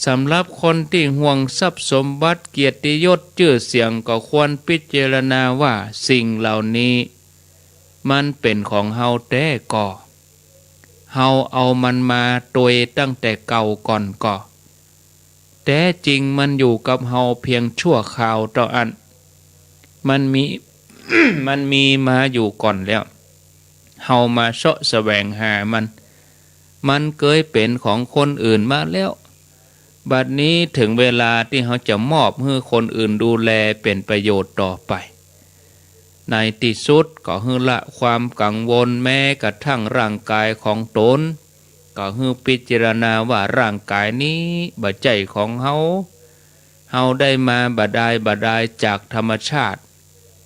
สำหรับคนตี้ห่วงทรัพย์สมบัติเกียรติยศจื้อเสียง ก็ควรพิจารณาว่าสิ่งเหล่านี้ มันเป๋นของเฮาแต๊ก่อ เฮาเอามันมาตวยตั้งแต่เก่าก่อนก่อ แต๊จริงมันอยู่กับเฮาเพียงชั่วคราวเต้าอั้น มันมี มันมีมาอยู่ก่อนแล้ว เฮามาเซาะแสวงหามัน มันเกยเป๋นของคนอื่นมาแล้ว บัดนี้เถิงเวลาตี้เฮาจะมอบหื้อคนอื่นดูแลเป๋นประโยชน์ต่อไป ในตี้สุดก็หื้อละความกังวลแม้กระทั่งร่างกายของตน ก็หื้อพิจารณาว่าร่างกายนี้บ่ใจ้ของเฮา เฮาได้มาบ่ดายบ่ดายจากธรรมชาติ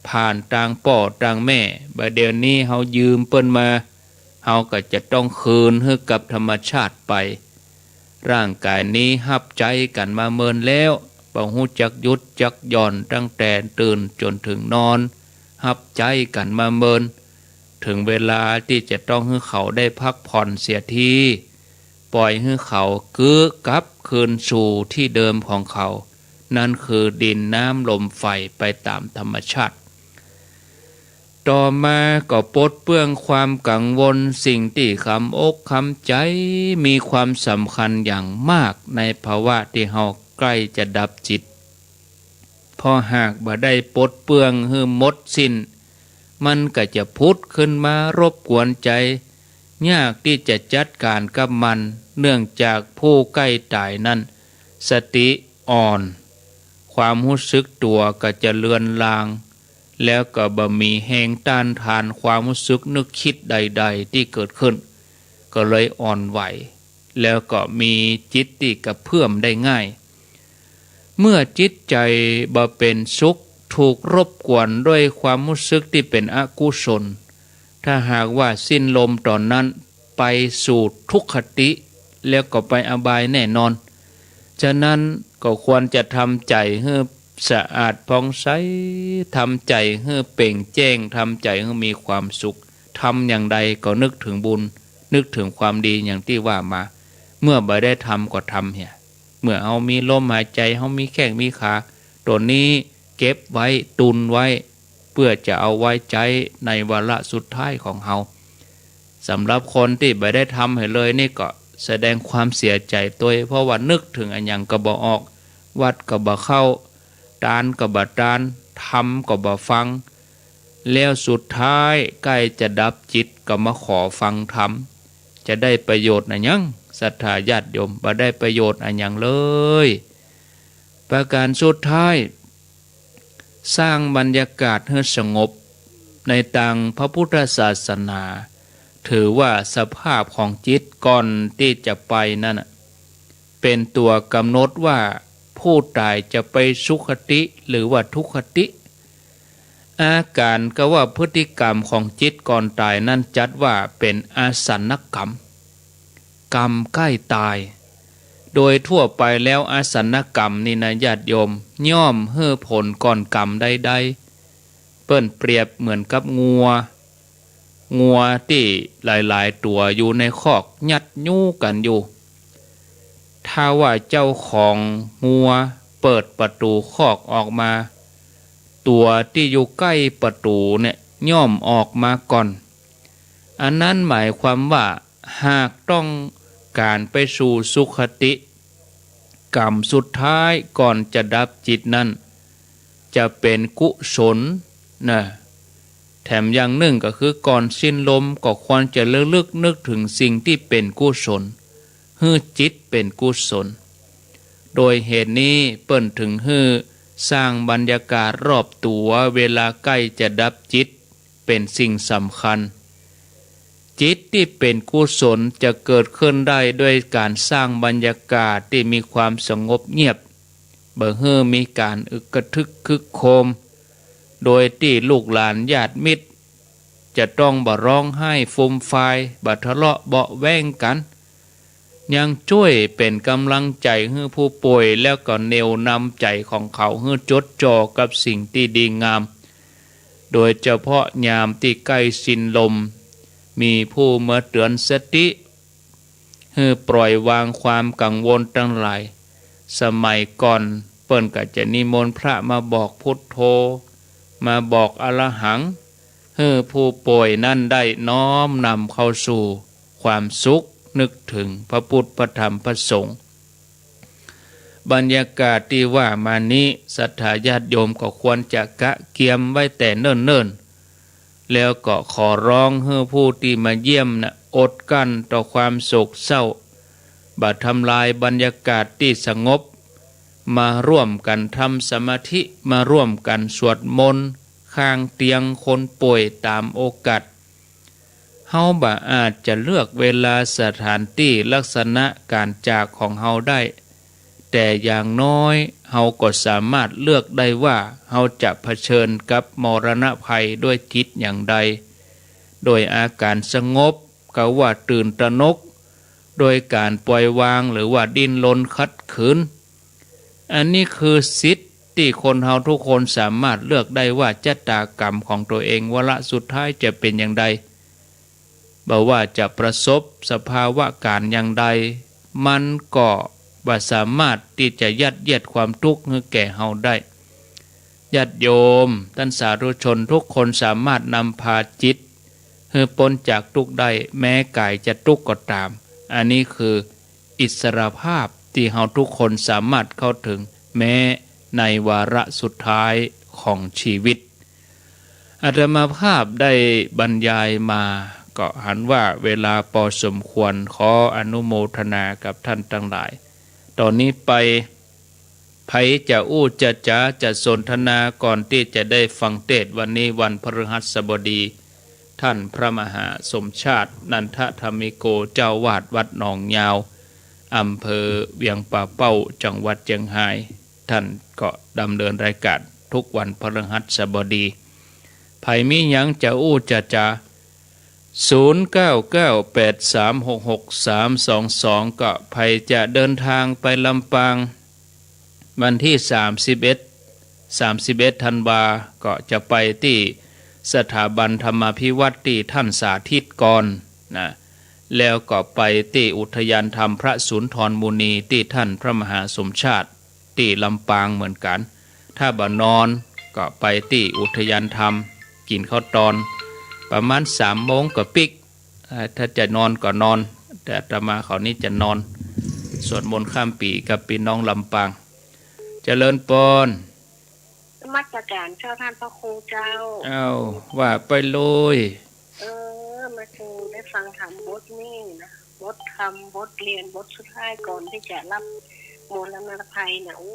ผ่านตางป้อตางแม่ บ่าเดี่ยวนี้เฮายืมเปิ้นมา เฮาก็จะต้องคืนหื้อกับธรรมชาติไป ร่างกายนี้ฮับใจ๊กั๋นมาเมินแล้ว บ่ฮู้จักหยุดจักหย่อนตั้งแต่ตื่นจ๋นเถิงนอน ฮับใจ๊กั๋นมาเมิน เถิงเวลาตี้จะต้องหื้อเขาได้พักผ่อนเสียที ปล่อยหื้อเขากึ๊บกลับคืนสู่ตี้เดิมของเขา นั่นคือดินน้ำลมไฟไปต๋ามธรรมชาติ ต่อมาก็ปลดเปลื้องความกังวล สิ่งตี้คำอกคำใจ๋ มีความสำคัญอย่างมากในภาวะตี้เฮาใก้จะดับจิต เพราะหากบ่ได้ปลดเปลื้องหื้อหมดสิ้น มันก็จะผุดขึ้นมารบกวนใจ๋ ยากตี้จะจัดก๋านกับมัน เนื่องจากผู้ใก้ต๋ายนั้น สติอ่อน ความฮู้สึกตั๋วก็จะเลือนลาง แล้วก็บ่มีแฮงต้านทานความฮู้สึกนึกกึ๊ดใดๆ ตี้เกิดขึ้น ก็เลยอ่อนไหว แล้วก็มีจิตตี้กระเพื่อมได้ง่าย เมื่อจิตใจ๋บ่เป๋นสุข ถูกรบกวนด้วยความฮู้สึกตี้เป๋นอกุศล ถ้าหากว่าสิ้นลมต๋อนนั้น ไปสู่ทุกขติ แล้วก็ไปอบายแน่นอน ฉะนั้นก็ควรจะทำใจ๋หื้อสะอาดผ่องใส ทำใจ๋หื้อเปล่งแจ้ง ทำใจ๋หื้อมีความสุข ทำอย่างใดก็นึกเถิงบุญ นึกเถิงความดีอย่างตี้ว่ามา เมื่อบ่ได้ทำก็ทำเหีย เมื่อเฮามีลมหายใจ๋ เฮามีแข้งมีขา ตั๋วนี้เก็บไว้ ตุนไว้ เปื้อจะเอาไว้ใจ๊ในวาระสุดท้ายของเฮา สำหรับคนตี้บ่ได้ทำหื้อเลยนี่ก็แสดงความเสียใจ๋ตวย เพราะว่านึกเถิงอะหยังก็บ่ออก วัดก็บ่เข้า ตานก็บ่ตาน ธรรมก็บ่ฟัง แล้วสุดท้ายใก้จะดับจิตก็มาขอฟังธรรม จะได้ประโยชน์อะหยัง ศรัทธาญาติโยม บ่ได้ประโยชน์อะหยังเลย ประการสุดท้าย สร้างบรรยากาศหื้อสงบ ในตางพระพุทธศาสนา ถือว่าสภาพของจิตก่อนตี้จะไปนั้นน่ะ เป๋นตั๋วกำหนดว่าผู้ต๋ายจะไปสุคติหรือว่าทุกขติ อาก๋ารก็ว่าพฤติกรรมของจิตก่อนต๋ายนั้นจัดว่าเป๋นอาสันนกรรม กรรมใก้ต๋าย โดยทั่วไปแล้วอาสันนกรรมนี่นะญาติโยม ย่อมหื้อผลก่อนกรรมใดๆ เปิ้นเปรียบเหมือนกับงัว งัวตี้หลายๆ ตั๋วอยู่ในคอกยัดยู้กั๋นอยู่ ถ้าว่าเจ้าของงัวเปิดประตู๋คอกออกมา ตั๋วตี้อยู่ใก้ประตู๋เนี่ยย่อมออกมาก่อน อันนั้นหมายความว่าหากต้อง ก๋านไปสู่สุคติ ก๋รรมสุดท้ายก่อนจะดับจิตนั้น จะเป๋นกุศลนะ แถมอย่างนึ่งก็คือก่อนสิ้นลมก็ควรจะระลึกนึกเถิงสิ่งตี้เป๋นกุศล หื้อจิตเป๋นกุศล โดยเหตุนี้เปิ้นถึงหื้อสร้างบรรยากาศรอบตั๋วเวลาใก้จะดับจิตเป๋นสิ่งสำคัญ จิตตี้เป๋นกุศลจะเกิดขึ้นได้ด้วยก๋านสร้างบรรยากาศตี้มีความสงบเงียบ บ่หื้อมีก๋านอึกกระทึกครึกโครม โดยตี้ลูกหลานญาติมิตร จะต้องบ่ฮ้องไห้ฟูมฟาย บ่ทะเลาะเบาะแว้งกั๋น ยังจ้วยเป๋นก๋ำลังใจ๋หื้อผู้ป่วย แล้วก็เหนี่ยวนำใจ๋ของเขาหื้อจดจ่อกับสิ่งตี้ดีงาม โดยเฉพาะยามตี้ใก้สิ้นลม มีผู้มาเตื๋อนสติ หื้อปล่อยวางความกังวลตังหลาย สมัยก่อนเปิ้นก็จะนิมนต์พระมาบอกพุทโธ มาบอกอะระหัง หื้อผู้ป่วยนั้นได้น้อมนำเข้าสู่ความสุข นึกถึงพระพุทธ พระธรรม พระสงฆ์ บรรยากาศตี้ว่ามานี้ ศรัทธาญาติโยมก็ควรจะกะเกียมไว้แต่เนิ่นๆ แล้วก็ขอฮ้องหื้อผู้ตี้มาเยี่ยมน่ะ อดกลั้นต่อความโศกเศร้า บ่ทำลายบรรยากาศตี้สงบ มาร่วมกั๋นทำสมาธิ มาร่วมกั๋นสวดมนต์ ข้างเตียงคนป่วยต๋ามโอกาส เฮาบ่อาจจะเลือกเวลา สถานตี้ ลักษณะก๋านจากของเฮาได้ แต่อย่างน้อยเฮาก็สามารถเลือกได้ว่าเฮาจะเผชิญกับมรณะภัยด้วยจิตอย่างใด โดยอาก๋านสงบ กาว่าตื่นตระหนก โดยก๋านปล่อยวางหรือว่าดิ้นรนขัดขืน อันนี้คือสิทธิ์ตี้คนเฮาทุกคนสามารถเลือกได้ว่าชะตากรรมของตั๋วเองวาระสุดท้ายจะเป๋นอย่างใด บ่ว่าจะประสบสภาวะก๋ารณ์อย่างใด มันก็บ่สามารถตี้จะยัดเยียดความทุกข์หื้อแก่เฮาได้ ญาติโยม ต้านสาธุชนทุกคนสามารถนำพาจิตหื้อป๊นจากทุกข์ได้ แม้ก๋ายจะทุกข์ก็ต๋าม อันนี้คืออิสรภาพตี้เฮาทุกคนสามารถเข้าเถิง แม้ในวาระสุดท้ายของชีวิต อาตมาภาพได้บรรยายมา ก็หันว่าเวลาปอสมควร ขออนุโมทนากับต้านตังหลาย ต่อนี้ไป ใผจะอู้จะจ๋าจะสนทนาก่อนตี้จะได้ฟังเตสน์วันนี้วันพฤหัสบดี ต้านพระมหาสมชาติ นันทธรรมิโก เจ้าอาวาสวัดหนองยาว อำเภอเวียงป่าเป้า จังหวัดเจียงฮาย ต้านก็ดำเนินรายก๋านทุกวันพฤหัสบดี ใผมีหยังจะอู้จะจ๋า ศูนย์เก้าเก้าแปดสามหกหกสามสองสอง ก็ใผจะเดินตางไปลำปาง วันตี้สามสิบเอ็ด สามสิบเอ็ดธันวา ก็จะไปตี้สถาบันธรรมาภิวัตน์ตี้ต้านสาธิตก่อนนะ แล้วก็ไปตี้อุทยานธรรมพระสุนทรมุนีตี้ต้านพระมหาสมชาติ ตี้ลำปางเหมือนกั๋น ถ้าบ่นอนก็ไปตี้อุทยานธรรม กิ๋นข้าวตอน ประมาณสามโมงก็ปิ๊ก อ่า ถ้าจะนอนก็นอน แต่อาตมาเขานี่จะนอน สวดมนต์ข้ามปี๋กับปี้น้องลำปาง เจริญปอน นมัสก๋ารเจ้าต้านพระครูเจ้า เอ้า ว่าไปเลย เออ มาครูได้ฟังธรรมบทนี้นะ บทธรรม บทเรียน บทสุดท้ายก่อนตี้จะรับมรณะภัยนะ โอ้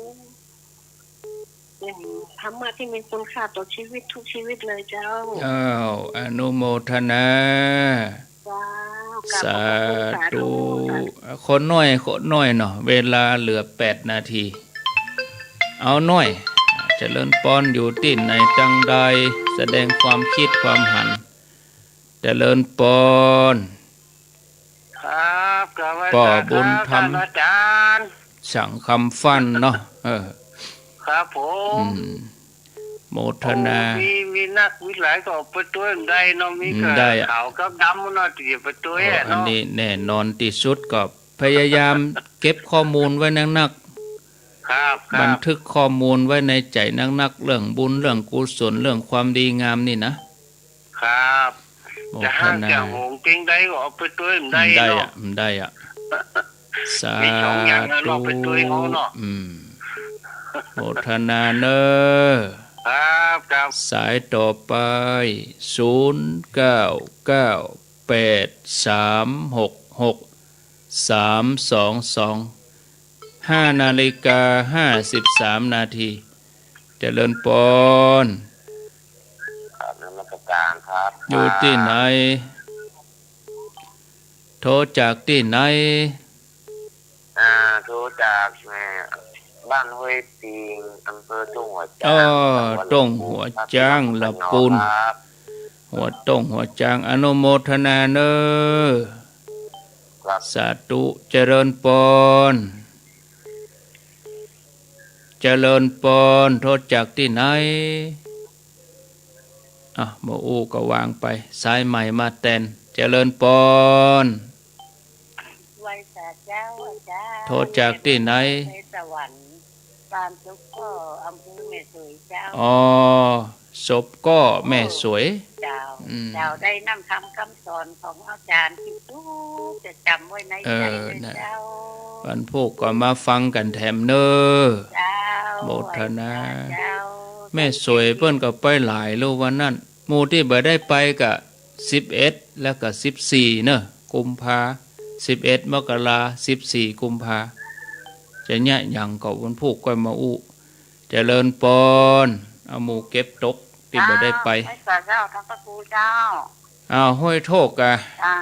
เป๋นธรรมะตี้มีคุณค่าต่อชีวิตทุกชีวิตเลยเจ้า อ้าว อนุโมทนา เจ้า กราบขอบพระคุณ สาธุ สาธุ คนน้อย คนน้อยเนาะ เวลาเหลือแปดนาที เอาน้อย เจริญปอน อยู่ตี้ไหนตังใด แสดงความคิดความหัน เจริญปอน ครับ กราบไหว้ ป้อบุญธรรม สาท่านอาจารย์ สังคำฟั่นเนาะ เออ ครับผม อืม โมทนา โอ้ มี มีนักมีหลายก็เอาไปตวยบ่ได้เนาะ มี อืม ก็ ได้อะ ขาวกับดำเนาะ ตี้จะไปตวยอะ โอ้ อัน เนาะ นี้แน่นอนตี้สุดก็พยายามเก็บข้อมูลไว้นักๆ ครับ ครับ บันทึกข้อมูลไว้ในใจ๋นักๆ เรื่องบุญ เรื่องกุศล เรื่องความดีงามนี่นะ ครับ โมทนา จะฮ้างจะโหงเจียงใดก็เอาไปตวยบ่ได้ บ่ได้ เนาะ อะ บ่ได้อะ สาธุ มีสองอย่างนะ ลองไปดูเอาเนาะ อืม โมทนาเนอะ ครับ ครับ สายต่อไป ศูนย์ เก้า เก้า แปด สาม หก หก สาม สอง สอง ห้านาฬิกาห้าสิบสามนาที เจริญปอน ครับ นมัสการครับ อยู่ตี้ไหน โทรจากตี้ไหน อ่า โทรจาก เอ่อ บ้านห้วยปิง อำเภอต้งหัวจ๊าง อ๋อ จังหวัดลำพูนครับ ต้งหัวจ๊าง ลำพูน ครับ หัวต้งหัวจ๊าง อนุโมทนาเนอะ ครับ สาธุ เจริญปอน เจริญปอน โทรจากตี้ไหน อ่ะ บ่อู้ก็วางไป สายใหม่มาแตน เจริญปอน ไหว้สาเจ้าอาจารย์ โทรจากตี้ไหน แม่สวรรค์ บ้านศพก้อ อำเภอแม่สวยเจ้า อ๋อ ศพก้อแม่สวย เจ้า อืม เจ้า ได้นำธรรมคำสอนของอาจารย์ตี้ตุ๊กจะจ๋ำไว้ในใจ๋เลยเจ้า เออ นะ วันพูกก็มาฟังกั๋นแถมเนอะ เจ้า โมทนา ไหว้สาเจ้า แม่สวยเปิ้นก็ไปหลายลูกวันนั้น หมู่ตี้บ่ได้ไปก็ สิบเอ็ด แล้วก็ สิบสี่ เนอะ กุมภา สิบเอ็ด มกรา สิบสี่ กุมภา จะเยียะหยังก็วันพูกก้อยมาอู้ เจริญปอน เอาหมู่เก็บตกตี้บ่ได้ไป เจ้า ไหว้สาเจ้า ท่านพระครูเจ้า อ้าว ห้วยโทกอะ อ่า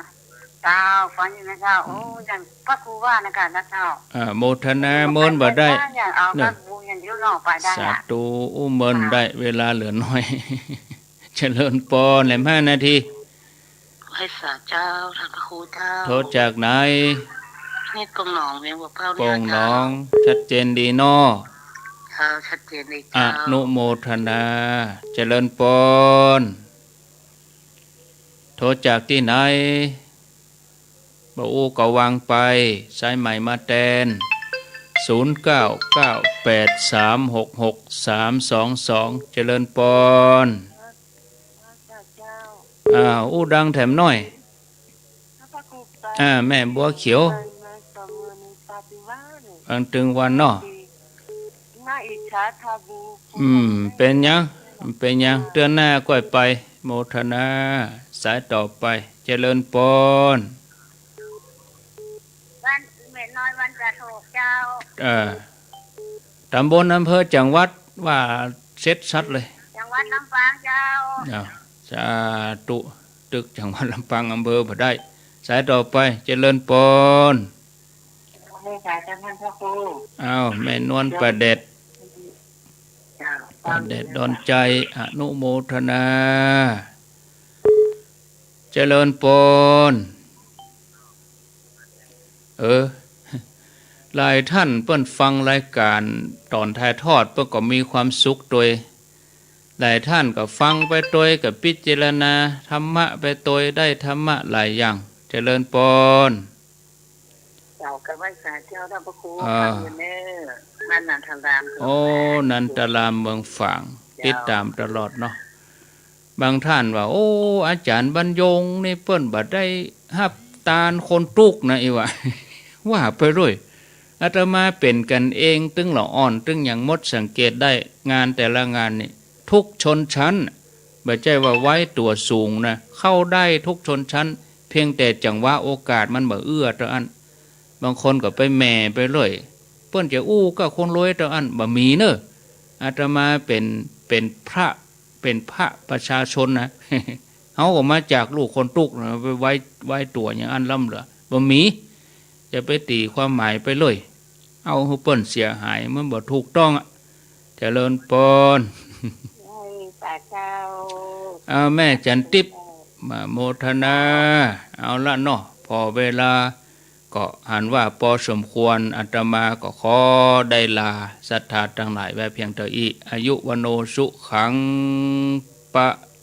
เจ้า ฟังอยู่นะเจ้า อืม โอ้ อย่างพระครูว่านะเจ้า อ่า โมทนา เมินบ่ได้ อย่างเอา เนอะ พระครูอย่างเดียวเนาะ ไปได้อะ สาธุ อู้ เมินได้ เวลาเหลือน้อย เจริญปอน แหลมห้านาที ไหว้สาเจ้า ท่านพระครูเจ้า โทรจากไหน นี่โป่งหนอง เวียงบ่อเป้าเนี่ยเจ้า โป่งหนอง ชัดเจนดีเนาะ เจ้า ชัดเจนดีเจ้า อนุโมทนา เจริญปอน โทรจากตี้ไหน บ่อู้ก็วางไป สายใหม่มาแตน ศูนย์ เก้า เก้า แปด สาม หก หก สาม สอง สอง เจริญปอน อ้าว อู้ดังแถมหน้อย อ่า แม่บัวเขียว อันตึงวันเนาะ อืม เป๋นหยัง เป๋นหยัง เตื้อหน้าก้อยไป โมทนา สายต่อไป เจริญปอน บ้านแม่น้อย บ้านสะโทกเจ้า เออ ต๋ำบล อำเภอ จังหวัด ว่าเสร็จสัดเลย จังหวัดลำปางเจ้า อ้าว สาธุ ตึกจังหวัดลำปาง อำเภอบ่ได้ สายต่อไป เจริญปอน ไหว้สาเจ้า ท่านพระครู อ้าว แม่นวลประเด็ด เจ้า ประเด็ดดอนใจ อนุโมทนา เจริญปอน เออ หลายท่านเปิ้นฟังรายก๋านต๋อนถ่ายทอด เปิ้นก็มีความสุขตวย หลายท่านก็ฟังไปตวย ก็พิจารณาธรรมะไปตวย ได้ธรรมะหลายอย่าง เจริญปอน เจ้า ก็ไหว้สาเจ้า ท่านพระครู อ่า ฟังอยู่เน้อ บ้านนันทาราม โอ้ นันทารามเมืองฝาง เจ้า ติดต๋ามตลอดเนาะ บางท่านว่า โอ้ อาจ๋ารย์บรรยงนี่เปิ้นบ่ได้ฮับตานคนตุ๊กนะ อี้วะ ว่าไปเรื่อย อาตมาเป๋นกั๋นเอง ตึงละอ่อน ตึงหยังหมด สังเกตได้ งานแต่ละงานนี่ ทุกชนชั้น บ่ใจ้ว่าไว้ตั๋วสูงนะ เข้าได้ทุกชนชั้น เพียงแต่จังหวะโอกาสมันบ่เอื้อเต้าอั้น บางคนก็ไปแหม่ไปเรื่อย เปิ้นจะอู้กับคนรวยเต้าอั้น บ่มีเน้อ อาตมาเป๋น เป๋นพระ เป๋นพระประชาชนนะ เฮาก็มาจากลูกคนตุ๊กนะ ไปไว้ ไว้ตั๋วอย่างอั้นล้ำเหลือ บ่มี จะไปตี๋ความหมายไปเลย เอาหื้อเปิ้นเสียหาย มันบ่ถูกต้องอะ เจริญปอน ไหว้สาเจ้า เอาแม่จันทิพย์ มาโมทนา เอาละเนาะ ผ่อเวลา ก็หันว่าปอสมควร อาตมาก็ขอได้ลาศรัทธาตังหลายไว้เพียงเต้าอี้ อายุ วัณโณ สุขัง พะ